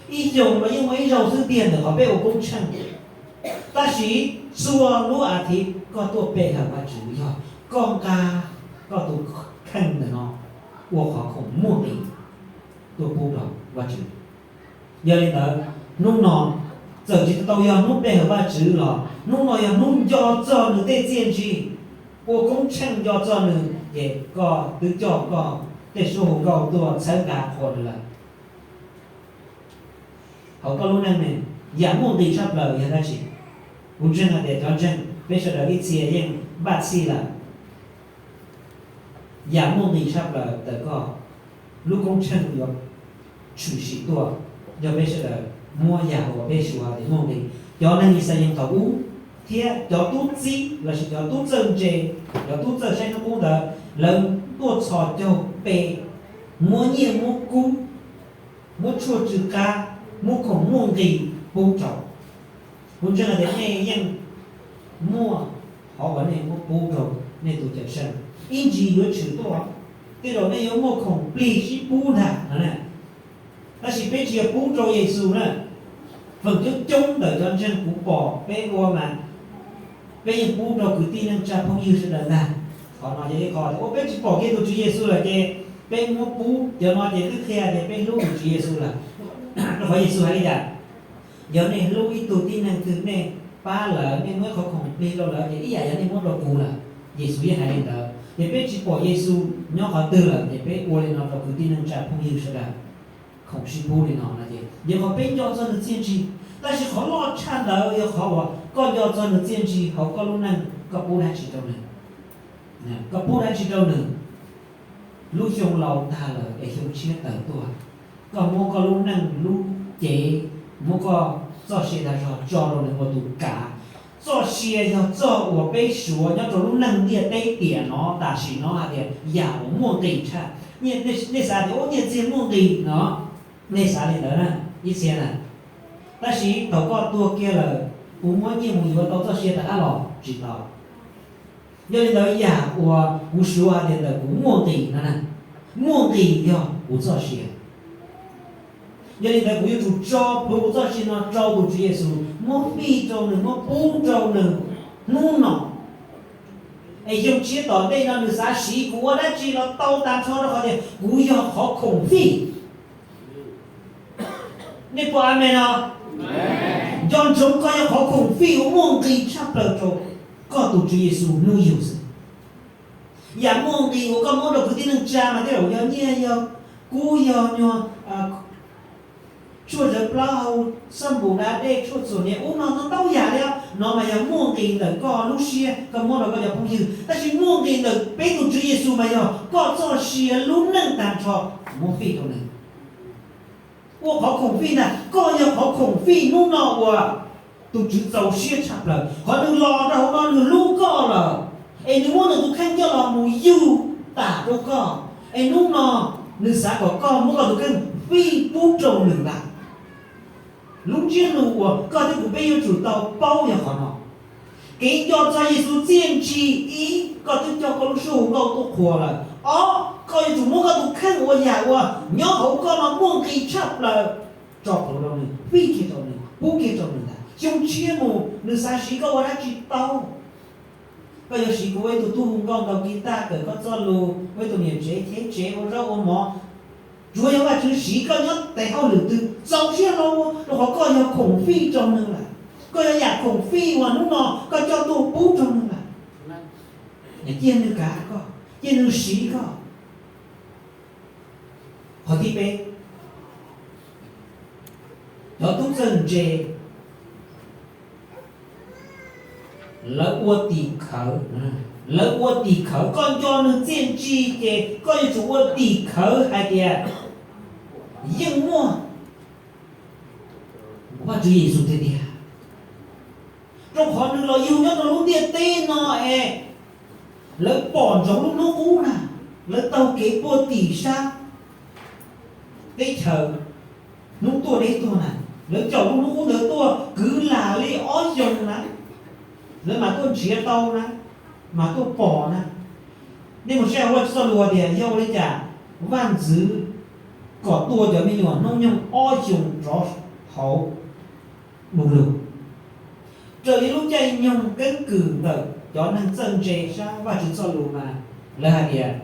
Ib xyoos los yeej muaj ib zaug xwb tiag ntawm qhov peb ua koob tsheej. Tab sis txhua lub as thiv koj tuaj pe hawm Vajtswv yog koj nqa koj tus kheej ntawm no ua qhov khoom muaj nqis tuaj pub rau Vajtswv. Yog li ntawd, hnub no txawm tsis tau yog hnub pe hawm Vajtswv los hnub no yog hnub nco txog nws tej txiaj ntsig, ua koob tsheej nco txog nws, ces koj twb coj koj tej suab hu nkauj tuaj txhawb nqa qhuas nws lawm. Hauv koj lub neej ne, yam muaj nqis tshaj plaws yog dab tsi? Kuv ntseeg hais tias cov ntseeg peb sawv daws ib txhia yeej npaj txhij lawm. Yam muaj nqis tshaj plaws ntawm koj lub koob tsheej yuav tshwm sim tuaj yog peb sawv daws muab yam uas peb suav tias muaj nqis. Cov neeg Yixalayees thaum ub thiab cov tub txib lossis cov tub txawj ntse, cov tub txawj saib hnub qub ntawd, lawv tuaj txhos caug pe, muab nyiaj muab kub, muab tshuaj tsw qab, muab khoom muaj nqis pub rau. Kuv ntseeg tias nej yeej muaj qhov uas nej muab pub rau nej tus Cawmseej, ib ntsis yuav tshwm tuaj, tej zaum nej yuav muaj khoom plig sib pub ntag no na. Tab sis peb tsis yog pub rau Yexus na. Feem coob coob ntawm cov ntseeg kuv pom peb ua mas peb yeej pub rau kwv tij neej tsa phooj ywg sawv daws ntag. Qhov no yog ib qho tias ua peb tsis pom kiag tus Tswv Yexus lawm ces peb muab pub, cov no ces twb qhia tias peb hlub tus Tswv Yexus lawm. Rau qhov Yexus hais li cas? Yog nej hlub ib tug tib neeg twg nej pab lawv, nej muab ib qhov khoom plig rau lawv ces ib yam yog nej muab rau kuv lawm. Yexus yeej hais li ntawd. Ces peb tsis pom Yexus nyob qhov twg lawm ces peb ua li no rau kwv tij neej tsa phooj ywg sawv daws, khoom sib pub li no no ces yog qhov peb nco txog nws txiaj ntsig. Tab sis qhov loj tshaj ntawd yog qhov uas koj nco txog nws txiaj ntsig hauv koj lub neej, koj pub dab tsi rau nws? Koj pub dab tsi rau nws? Lub xyoo laus tag lawm es xyoo tshiab tawm tuaj, koj muab koj lub neej lub cev, muab koj txoj sia dag zog tso rau nws ua tus kav. Txoj sia yog txoj uas peb suav nyob rau lub neej ntiaj teb tiam no tam sim no hais tias yam uas muaj nqis tshaj. Nej xav tias ua nyiaj txiag muaj nqis no, nej xav li ntawd na, ib txhia na. Tab sis thaum koj tuag kiag lawm, kuv muab nyiaj mus yuav tau txoj sia rov qab los? Tsis tau. Yog li ntawd yam uas kuv suav hais tias ntawm kuv muaj nqis no na, muaj nqis yog kuv txoj sia. Yog li ntawd kuv yuav tsum tso plhuav kuv txoj sia no rau tus Tswv Yexus, muab fij rau nws, muab pub rau nws hnub no. Es xyoo tshiab tom ntej no nws xav siv kuv ua dab tsi los tau tag nrho rau qhov tias kuv yog qhov khoom fij. Nej puas amen no? Nco ntsoov koj yog qhov khoom fij uas muaj nqis tshaj plaws rau koj tus Tswv Yexus hnub yug xwb. Yam muaj nqis uas koj muab rau kwv tij neej tsa mas tej zaum yog nyiaj, yog kub, yog nyuag tshuaj zawv plaub hau, xab npum da dej, tshuaj txhuam niam ub no ntau ntau yam li no mas yog muaj nqis ntawm koj lub siab koj muab rau koj cov phooj ywg. Tab sis muaj nqis ntawm peb tus Tswv Yexus mas yog koj txoj sia lub neej tag nrho muab fij rau nws, ua qhov khoom fij ntag. Koj yog qhov khoom fij hnub no uas tus Tswv txaus siab tshaj plaws, qhov nws los rau hauv no nws hlub koj lawm, es nws muab nws tus kheej coj los mus yug tas rau koj, es hnub no nws xav kom koj muab koj tus kheej fij pub rau nws ntag. Lub ntsiab lus uas koj thiab kuv peb yuav tsum tau paub yog qhov no. Kev nco txog Yexus txiaj ntsig, ib, koj twb coj koj lub suab hu nkauj tuaj qhuas lawm. Ob, koj yuav tsum muab koj tus kheej ua yam uas nyob hauv koj no muaj nqis tshaj plaws tso plhuav rau nws, fij kiag rau nws, pub kiag rau nws ntag. Xyoo tshiab mus nws xav siv koj ua dab tsi tau. Koj yuav siv kuv ua ib tug tub hu nkauj ntaus kiv taj, kawm koj txoj lus, ua ib tug niam tsev cheb tsev ua zaub ua mov. Tsuav yog Vajtswv siv koj nyob tes hauj lwm twg txaus siab hlo, rau qhov koj yog khoom fij rau nws lawm. Koj yog yam khoom fij uas hnub no koj coj tuaj pub rau nws lawm. Cia nws kav koj, cia nws siv koj. Qhov thib peb, cov tub txawj ntse lawv ua tim khawv, lawv ua tim khawv. Koj nco nws txiaj ntsig ces koj yuav tsum ua tim khawv hais tias yeej muaj Vajtswv Yexus tiag tiag, rau qhov nws los yug nyob rau lub ntiaj teb no es lawv pom ntsoov lub hnub qub na, lawv taug kev puag tim sab teb chaws hnub tuaj deb tuag na, lawv caum lub hnub qub ntawd tuaj kwv lam li ob xyoos na, lawv mam tuaj nrhiav tau na, mam tuaj pom na. Nej mus saib hauv Vajtswv txoj lus tias yog ua li cas vaj ntxwv kom tua cov me nyuam hnub nyoog ob xyoos rov hauv du lug. Raws li lub caij nyoog keeb kwm ntawm cov neeg txawj ntse sab Vajtswv txoj lus mas lawv hais tias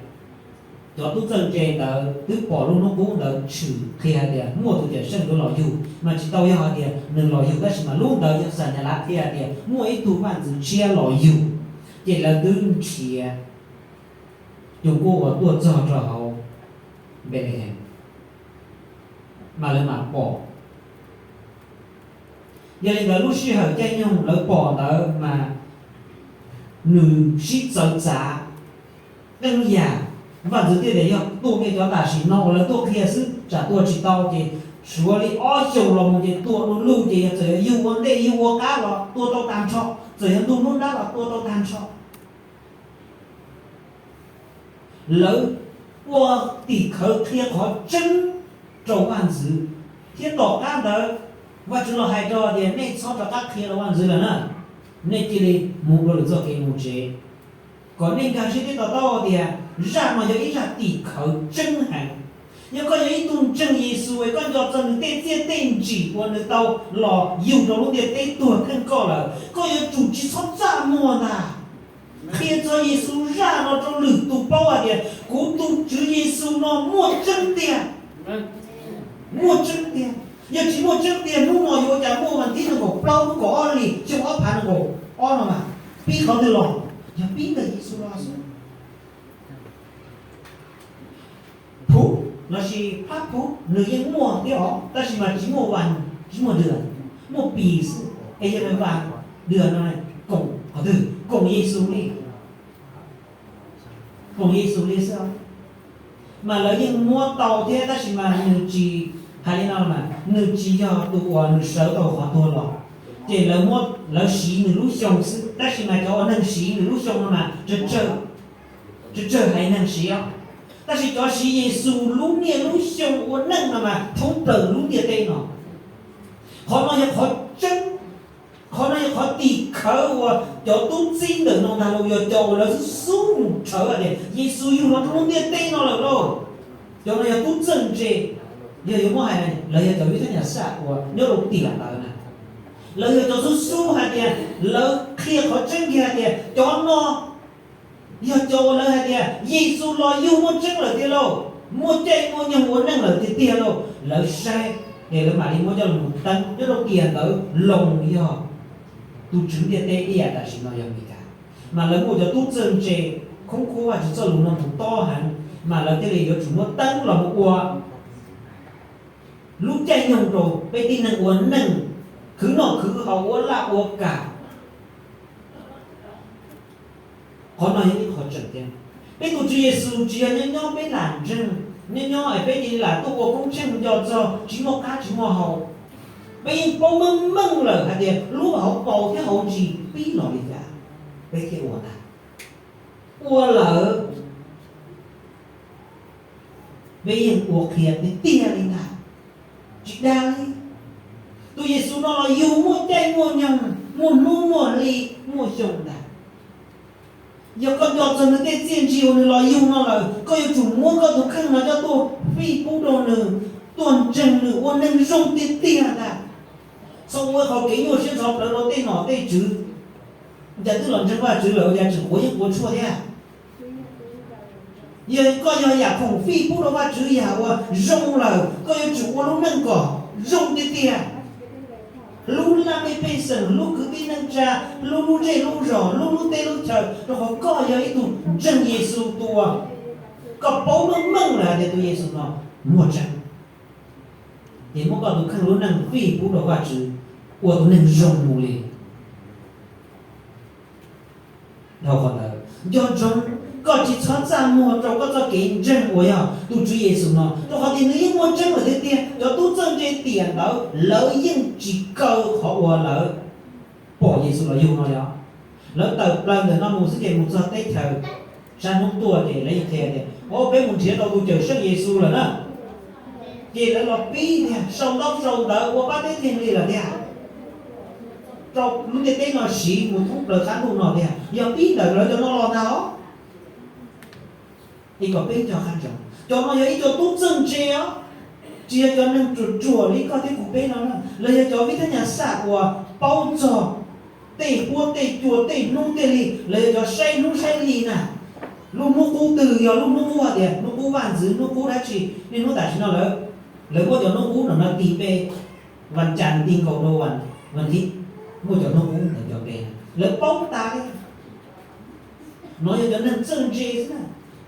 cov tub txawj ntse ntawd twb pom lub hnub qub ntawd tshwm qhia hais tias muaj tus Cawmseej yuav los yug, mas tsis tau yog hais tias nws los yug tab sis mas lub ntawd yog xam nyas lav qhia hais tias muaj ib tug vaj ntxwv tshiab los yug. Ces lawv twb nrhiav cov nkuaj uas tuaj txog rau hauv Npelehees, mas lawv mam pom. Yog li ntawd lub sij hawm caij nyoog lawv pom ntawd mas nws sib txawv txav. Qee yam vaj ntxwv thiaj tias yog tuaj kiag cov tam sim no uas lawv tuaj qhia xwb, tsam tua tsis tau ces suav li ob xyoos los mus ces tua du lug ces yog txawm yog yug ua ntej yug ua qab los tua tau tag nrho, txawm yog ntuj hnub nrab los tua tau tag nrho. Lawv ua tim khawv qhia qhov tseeb rau vaj ntxwv, thiab tom qab ntawd Vajtswv los hais rau tias nej txhob rov qab qhia rau vaj ntxwv lawm na, nej cia li mus dua lwm txoj kev mus tsev, kom nej nkag siab thiab to taub tias zaj no yog ib zaj tim khawv tseeb heev. Yog koj yog ib tug ntseeg Yexus es koj nco txog nws tej txiaj tej ntsig uas nws tau los yug rau lub ntiaj teb tuag kheej koj lawm, koj yuav tsum tsis txhob txaj muag ntag. Qhia txog Yexus zaj no rau lwm tus paub hais tias kuv tus Tswv Yexus no muaj tseeb tiag, muaj tseeb tiag. Yog tsis muaj tseeb tiag hnub no yuav ua cas muaj vas thib nees nkaum plaub hnub kaum ob hlis xyoo ob phav nees nkaum ob no mas? Pib qhov twg los? Yog pib ntawm Yexus los xwb. Phuv lossis phab phuv nws yeej muaj thiab os, tab sis mas tsis muaj vas, tsis muaj dua, muaj pis xwb. Es yog vas dua no koom qhov twg? Koom Yexus li, koom Yexus li xwb. Mas lawv yeej muab tau thiab, tab sis mas nws tsis, hais li no mas nws tsis yog tus uas nws sawv tau qhov tuag los. Ces lawv muab, lawv siv nws lub xyoo xwb, tab sis mas cov uas neeg siv nws lub xyoo no mas tsawg tsawg haiv neeg siv os. Tab sis cov siv Yexus lub niaj lub xyoo ua neej no mas thoob plaws lub ntiaj teb no. Qhov no yog qhov tseeb, qhov no yog qhov tim khawv uas cov tub txib ntawm no ntag los yog cov uas lawv xub xub mus rhawv tias Yexus yug los rau lub ntiaj teb no lawm lauj. Cov no yog tub txawj ntse, yog yuav muab hais, lawv yog cov vib thab nyas xaj uas nyob rau tiam ntawd na. Lawv yog cov xub xub hais tias, lawv qhia qhov tseeb kiag hais tias cov no yog cov uas lawv hais tias Yexus los yug muaj tseeb lawm tiag lauj, muaj caij muaj nyoog ua neej lawm tiag tiag lauj. Lawv saib es lawv mam li muab coj los teeb. Nyob rau tiam ntawd Loos yog tus tswv ntiaj teb ib yam tam sim no yog Amelikas, mas lawv muaj cov tub txawj ntse khoob khuab Vajtswv txoj lus no mus tob heev, mas lawv thiaj li yuav tsum muab teeb los mus ua lub caij nyoog rau peb tib neeg ua neej, khwv noj khwv haus, ua laj ua kam. Qhov no yog ib qho tseem ceeb. Peb tus Tswv Yexus tsis yog nyob nyob peb lam ntseeg, nyob nyob es peb cia li lam tuaj ua koob tsheej nco txog tsis muaj qab tsis muaj hau. Peb yeej paub meej meej lawm hais tias lub hauv paus thiab hauv ntsis pib los li cas peb thiaj ua ntag. Ua lawm, peb yeej ua qhia tiag tiag li ntag, tsis dag li. Tus Yexus no los yug muaj caij muaj nyoog, muaj hnub muaj hli, muaj xyoo ntag. Yog koj nco txog nws tej txiaj ntsig uas nws los yug no lawm, koj yuav tsum muab koj tus kheej no coj tuaj fij pub rau nws, tuaj ntseeg nws ua neeg zoo tiag tiag ntag. Txhob ua qhov kev nyuaj siab ntxhov plawv rau tej nom tej tswv. Cas twb los ntseeg Vajtswv lawm ua cas tseem quav yeeb quav tshuaj thiab? Yog koj yog yam khoom fij pub rau Vajtswv yam uas zoo lawm, koj yuav tsum ua lub neej kom zoo tiag tiag. Hlub laj mej pej xeem, hlub kwv tij neej tsa, hlub lub zej lub zos, hlub lub teb lub chaw, rau qhov koj yog ib tug ntseeg Yexus tus uas koj paub meej meej lawm hais tias tus Yexus no muaj tseeb. Ces muab koj tus kheej lub neej fij pub rau Vajtswv, ua tus neeg zoo mus li. Dhau qhov ntawd, nco ntsoov, koj tsis txhob txaj muag rau koj txoj kev ntseeg uas yog tus Tswv Yexus no, rau qhov tias nws yeej muaj tseeb lawm tiag tiag. Cov tub txawj ntse tiam ntawd lawv yeej tsis kaw qhov uas lawv pom Yexus los yug no li os. Lawv tawm plaws ntawm no mus xwb ces mus txog teb chaws sab hnub tuaj ces lawv yeej qhia tias, o, peb mus nrhiav tau tus Cawmseej Yexus lawm na. Ces lawv los pib tiag, sau ntaub sau ntawv ua pab teb thij li lawm tiag, rau lub ntiaj teb no siv mus thoob plaws qab ntuj no tiag. Yog pib ntawm lawv cov no los ntag os. Es kom peb nco qab ntsoov, cov no yog ib co tub txawj ntse os, tsis yog cov neeg ruam ruam li koj thiab kuv peb no na. Lawv yog cov vib thab nyas xaj uas paub txog tej huab tej cua tej hnub tej hli, lawv yog cov saib hnub saib hli na. Lub hnub qub twg yog lub hnub qub hais tias hnub qub vaj ntxwv, hnub qub dab tsi, niaj hnub tam sim no lawv, lawv muab cov hnub qub no no tis npe, vas cas tig nkaus rau vas thib, muaj cov hnub qub ntawd cov npe, lawv paub tas li. No yog cov neeg txawj ntse xwb na.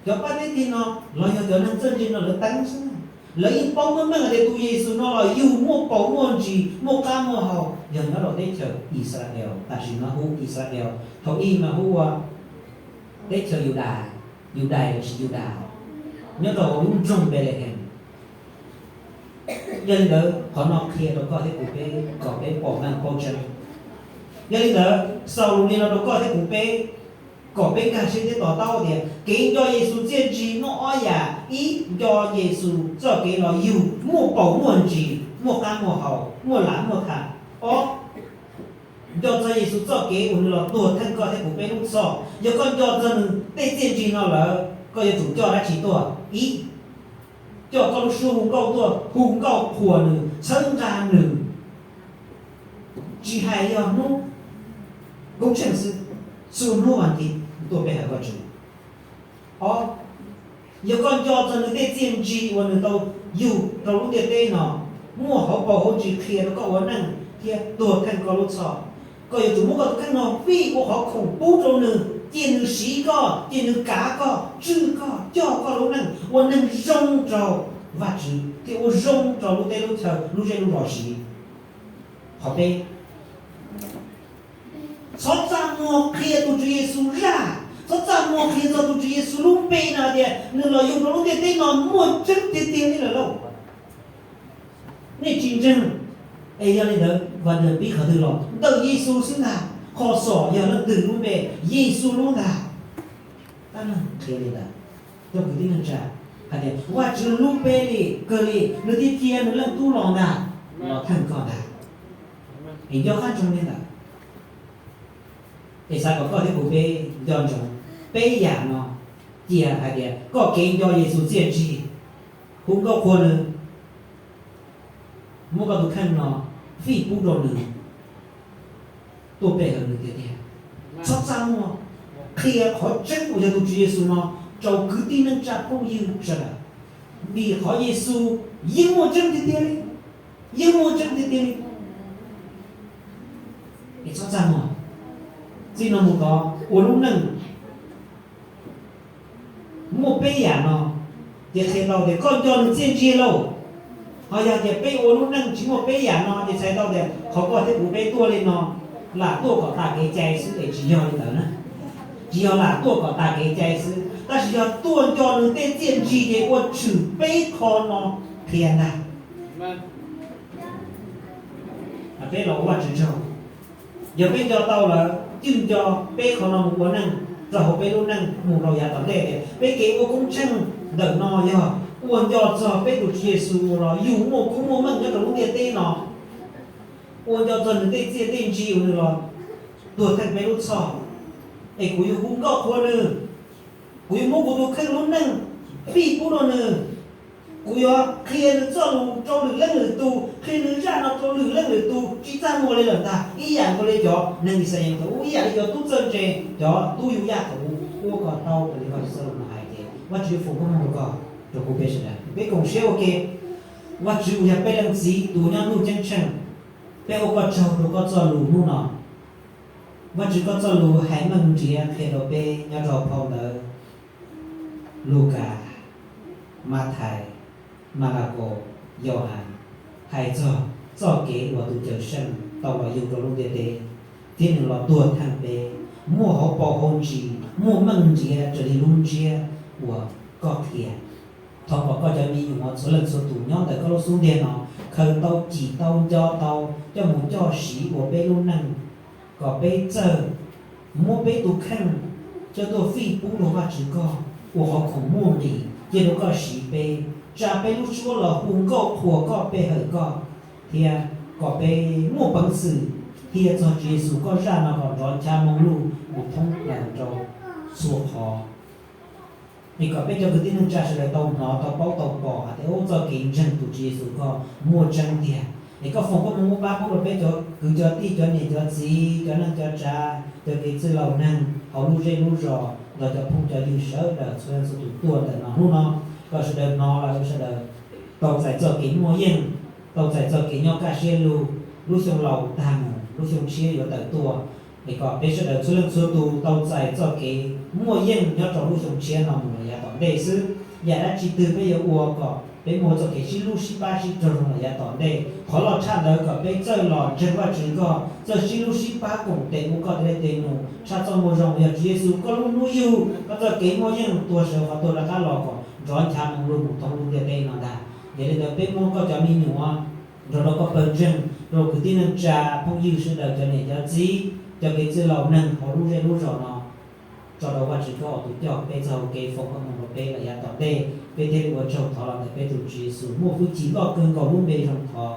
Cov pab teb thij no los yog cov neeg txawj ntse no lawv teeb xwb na. Lawv yeej paub meej meej hais tias tus Yexus no los yug muaj paus muaj ntsis, muaj qab muaj hau, yog nyob rau teb chaws Israel, tam sim no hu Israel, thaum ub mas hu ua teb chaws Yudas, Yudais lossis Yudas, nyob rau hauv lub nroog Npelehees. Yog li ntawd, qhov no qhia rau koj thiab kuv peb kom peb pom meej paub tseeb. Yog li ntawd, xaus lus li no rau koj thiab kuv peb, kom peb nkag siab thiab to taub tias kev nco Yexus txiaj ntsig muaj ob yam: ib, nco Yexus txoj kev los yug muaj paus muaj ntsis, muaj qab muaj hau, muaj lam muaj tham. Ob, nco txog Yexus txoj kev uas nws los tuag theej koj thiab kuv peb lub txhoj. Yog koj nco txog nws tej txiaj ntsig no lawm, koj yuav tsum coj dab tsi tuaj? Ib, coj koj lub suab hu nkauj tuaj, hu nkauj qhuas nws, txhawb nqa nws, tsis hais yog hnub koob tsheej xwb, txhua hnub vas thib tuaj pe hawm Vajtswv. Ob, yog koj nco txog nws tej txiaj ntsig uas nws tau yug rau lub ntiaj teb no, muaj hauv paus hauv ntsis qhia rau koj ua neej thiab tuag theej koj lub txhoj. Koj yuav tsum muab koj tus kheej no fij ua qhov khoom pub rau nws, cia nws siv koj, cia nws kav koj, tswj koj, coj koj lub neej ua neeg zoo rau Vajtswv thiab ua zoo rau lub teb lub chaw, lub zej lub zos siv. Qhov peb, txhob txaj muag qhia tus Tswv Yexus zaj, txhob txaj muag qhia txog tus Tswv Yexus lub npe no tias nws los yug rau lub ntiaj teb no muaj tseeb tiag tiag li lawm lauj. Nej tsis ntseeg, es yog li ntawd vas nws pib qhov twg los? Ntawm Yexus xwb ntag. Qhov xom yog leej twg lub npe? Yexus lub ntag. Tab meeg qhia li ntawd rau kwv tij neej tsa hais tias Vajtswv hlub peb li kawg li, nws thiaj cia nws leej tub los ntag, los theej koj ntag. Es nco qab ntsoov li ntawd. Es xav kom koj thiab kuv peb nco ntsoov peb yam no, cia hais tias koj kev nco Yexus txiaj ntsig, hu nkauj qhuas nws, muab koj tus kheej no fij pub rau nws, tuaj pe hawm nws tiag tiag. Txhob txaj muag qhia qhov tseeb uas yog tus Tswv Yexus no rau kwv tij neej tsa phooj ywg sawv daws, vim qhov Yexus yeej muaj tseeb tiag tiag li, yeej muaj tseeb tiag tiag li. Es txhob txaj muag. Txij no mus tod ua lub neej muaj peb yam no, ces qhia tau tias koj nco nws txiaj ntsig lauj. Ho yog tias peb ua lub neej tsis muaj peb yam no ces txhais tau tias qhov koj thiab kuv peb tuaj li no, lam tuaj kom tas kev cai xwb es tsis yog li ntawd na. Tsis yog lam tuaj kom tas kev cai xwb, tab sis yog tuaj nco nws tej txiaj ntsig ces ua tshwm peb qho no qhia ntag. Peb los ua Vajtswv tsaug. Yog peb nco tau lawm, cwj nco peb qhov no mus ua neej rau hauv peb lub neej mus rau yav tom ntej tias peb kev ua koob tsheej ntawm no yog ua nco txog peb tus Tswv Yexus uas los yug muaj koob muaj meej nyob rau lub ntiaj teb no, ua nco txog nws tej txiaj tej ntsig uas nws los tuag theej peb lub txhoj. Es kuv yuav hu nkauj qhuas nws, kuv yuav muab kuv tus kheej lub neej fij pub rau nws. Kuv yuav qhia nws txoj lus rau lwm leej lwm tus, qhia nws zaj no rau lwm leej lwm tus, tsis txaj muag li lawm ntag. Ib yam nkaus li cov neeg Yixalayees thaum ub, ib yam li cov tub txawj ntse, cov tub yug yaj thaum ub, ua kom tau raws li Vajtswv txoj lus no hais ces Vajtswv yuav foom koob hmoov rau koj, rau kuv peb sawv daws. Peb koom siab ua ke, Vajtswv uas yog peb leej txiv tus nyob ntuj ceeb tsheej, peb ua koj tsaug rau koj txoj lus hnub no. Vajtswv, koj txoj lus hais meej nrhiav qhia rau peb nyob rau phau ntawv Lukas, Mathais, Malakaus, Yauhas, hais txog txoj kev uas tus Cawmseej tau los yug rau lub ntiaj teb, thiab nws los tuag theej peb, muaj hauv paus hauv ntsis, muaj meej nrhiav raws li lub ntsiab uas koj qhia. Thov kom koj cov me nyuam txhua leej txhua tus nyob ntawm koj lub xub ntiag no khaws tau, cim tau, nco tau, coj mus coj siv ua peb lub neej, kom peb txawj muab peb tus kheej coj tuaj fij pub rau Vajtswv koj ua qhov khoom muaj nqis, cia rau koj siv peb, tsa peb lub suab los hu nkauj qhuas koj, pe hawm koj, thiab kom peb muaj peev xwm qhia txog Tswv Yexus koj zaj no kom nrov ncha moo luj mus thoob plaws rau txhua qhov. Es kom peb cov kwv tij neej tsa sawv daws tau hnov, tau paub, tau pom hais tias ub, txoj kev ntseeg tus Tswv Yexus koj muaj tseeb tiag. Es koj foom koob hmoov muab pab pub rau peb cov kwv cov tij, cov niam cov txiv, cov neej cov tsav, cov kev txwj laus neeg hauv lub zej lub zos, nrog cov phooj cov ywg sawv daws txhua leej txhua tus tuaj ntawm no hnub no, kom sawv daws hnov lawm sawv daws tau txais txoj kev muaj yeej, tau txais txoj kev nyob kaj siab lug, lub xyoo laus tag mus lub xyoo tshiab yuav tawm tuaj. Es kom peb sawv daws txhua leej txhua tus tau txais txoj kev muaj yeej nyob rau lub xyoo tshiab no mus los yav tom ntej xwb. Yam dab tsi twg peb yuav ua kom peb muaj txoj kev sib hlub sib pab sib raug zoo los yav tom ntej. Qhov loj tshaj ntawd kom peb txawj los ntseeg Vajtswv koj, txawj sib hlub sib pab koom tes ua koj tej dej tej num, tshaj txoj muag zoo yog Tswv Yexus koj lub hnub yug, koj txoj kev muaj yeej tuag sawv qhov tuag rov qab los kom nrov ncha moo luj mus thoob lub ntiaj teb no ntag. Yog li ntawd peb muab koj cov me nyuam nrog rau koj pawg ntseeg, rau kwv tij neej tsa phooj ywg sawv daws, cov niam cov txiv, cov kev txwj laus neeg hauv lub zej lub zos no tso rau Vajtswv koj tus coj peb txoj hau kev foom koob hmoov rau peb los yav tom ntej, peb thiaj li ua tsaug thov los ntawm peb tus Tswv Yexus muaj hwj chim loj kawg nkaus lub npe zoo thov.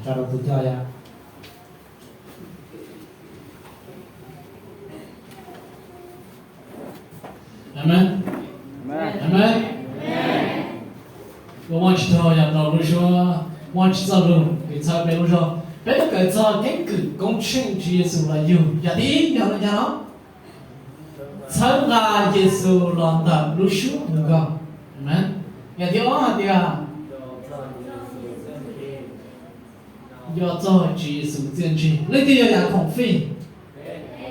Tso rau tus coj yog. Amees. Amees. Ua Vajtswv tsaug yog rau lub suab Vajtswv txoj lus kws txhawb peb lub zog. Peb lub kawm txog keeb kwm koob tsheej Tswv Yexus los yug, yam thib ib yog li cas no? Txhawb nqa Yexus los ntawm lub suab nws nkaug. Amees. Yam thib ob hais tias nco txog Tswv Yexus txiaj ntsig. Leej twg yog yam khoom fij?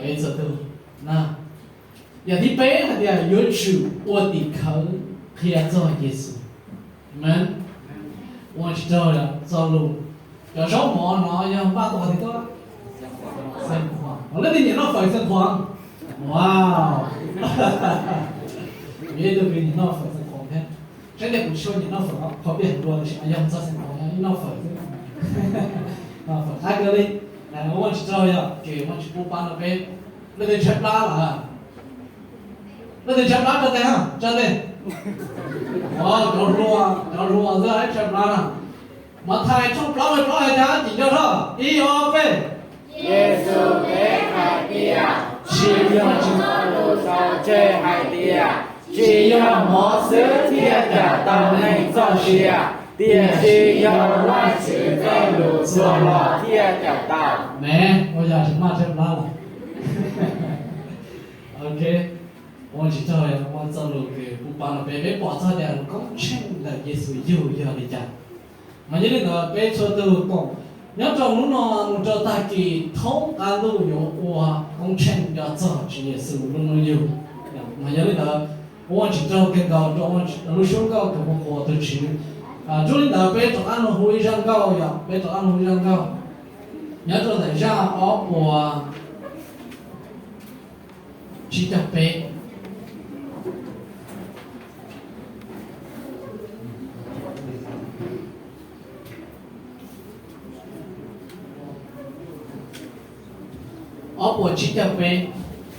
Peb txhua tus na. Yam thib peb hais tias yuav tsum ua tim khawv qhia txog Yexus. Amees. Ua tsis raug txoj lus. Cov zaub mov no yog npaj tau qhov twg tuaj? Xeem Khuam. Leej twg nyiam noj fawm Xeem Khuam? Wow. Ib tug nyiam noj fawm Xeem Khuam thiab. Saib tias kuv tsis nyiam noj fawm, qhov peb hais dua tiam sis yog txog Xeem Khuam ib noj fawm xwb. Noj fawm qab kawg li. Ua tsis raug yog kev Vajtswv pub pab rau peb. Leej twg tshaib plab lawm? Leej twg tshaib plab tsa tes, tsa tes. Cov hluas, cov hluas xwb tshaib plab na. Mathais tshooj plaub nqe plaub hais tias, cim ncauj rau, ib ob peb. Yexus teb hais tias, tsis yog Tswv Yexus xaus tseg hais tias, tsis yog mov xwb thiaj cawm tau neeg txoj sia, tiam sis yog Vajtswv txoj lus txhua lo thiaj cawm tau. Amees. Ua yog tsis maj tshaib plab lawm. Ok, ua tsis raug, ua txoj lus kws pub pab rau peb, peb pom txog tias koob tsheej ntawm Yexus yug yog li cas. Mas yog li ntawd peb txhua tus koom nyob rau hnub no mus rau tag kis thoob qab ntuj yuav ua koob tsheej nco txog Tswv Yexus lub hnub yug. Mas yog li ntawd ua tsis raug kawg nkaus rau lub suab nkauj kws hu qhuas tus Tswv. Nrub li ntawd peb rov qab los hu ib zaj nkauj, yog peb rov qab los hu ib zaj nkauj nyob rau ntawm zaj ob puas tsib caug peb. Ob puas tsib caug peb,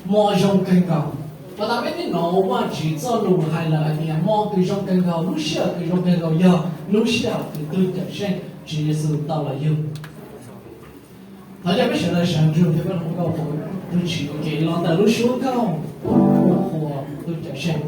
hmo zoo kawg nkaus. Puag ta peb twb hnov Vajtswv txoj lus hais lawm hais tias hmo kws zoo kawg nkaus, lub sij hawm kws zoo kawg nkaus yog lub sij hawm kws tus Cawmseej Tswv Yexus tau los yug. Thov caw peb sawv daws sawv ntsug thiab peb los nkauj hu tus Tswv ua ke los ntawm lub suab nkauj hu qhuas tus Cawmseej.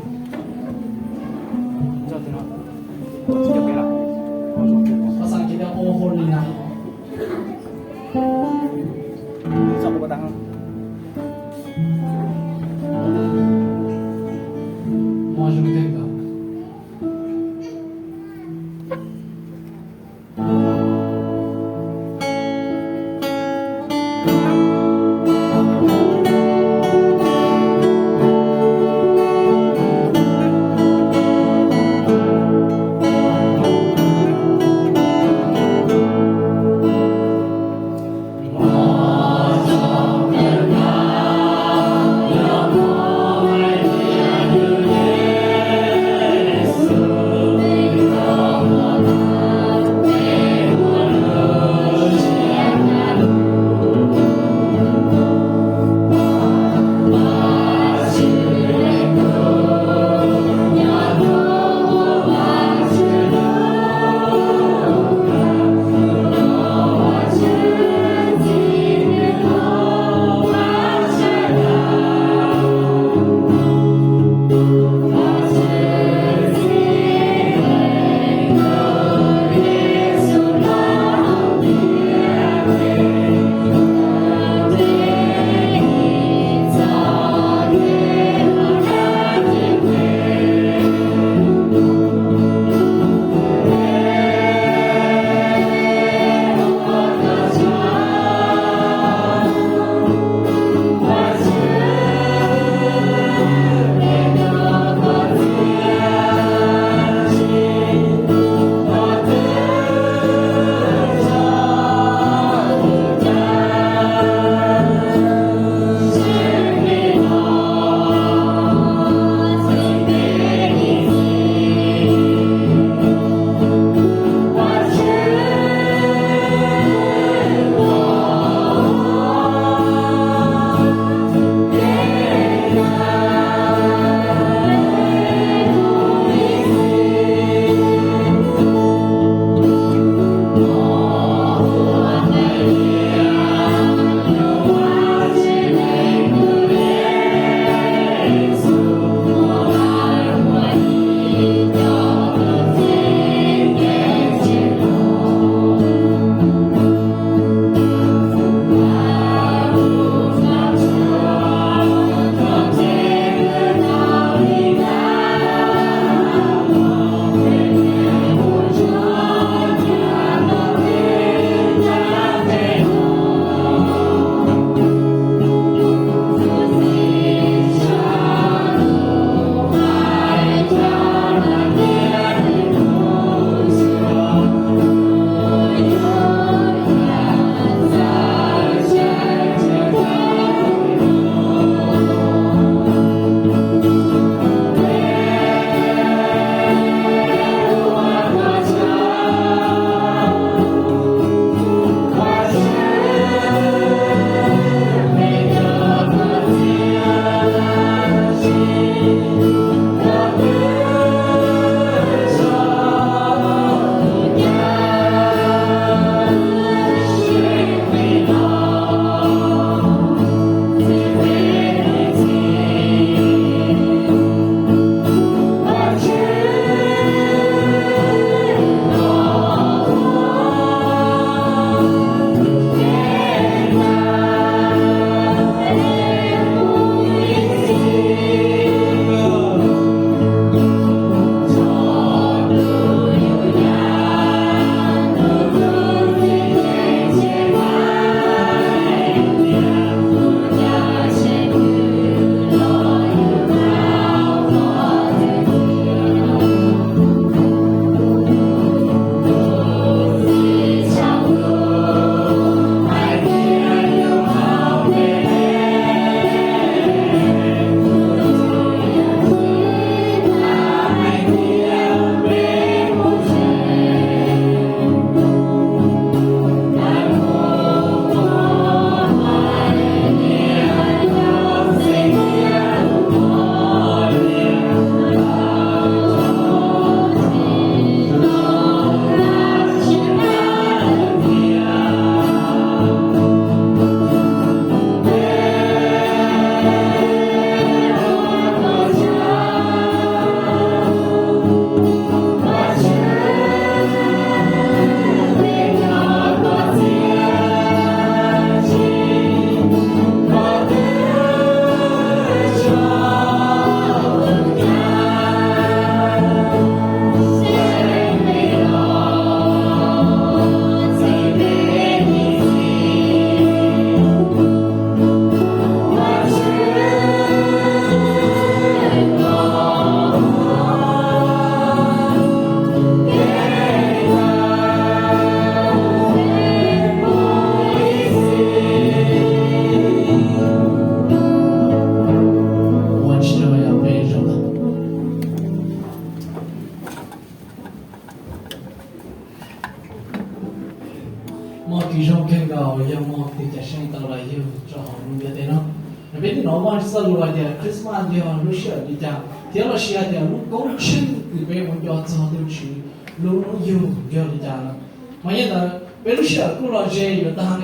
rau hauv lub ntiaj teb no. Peb twb hnov Vajtswv txoj lus hais tias Christmas yog lub sij hawm li cas, thiab los sis hais tias lub koob tsheej uas peb ua nco txog tus Tswv lub hnub yug yog li cas lawm. Mas yog li ntawd peb lub sij hawm kuj los ze yuav tag.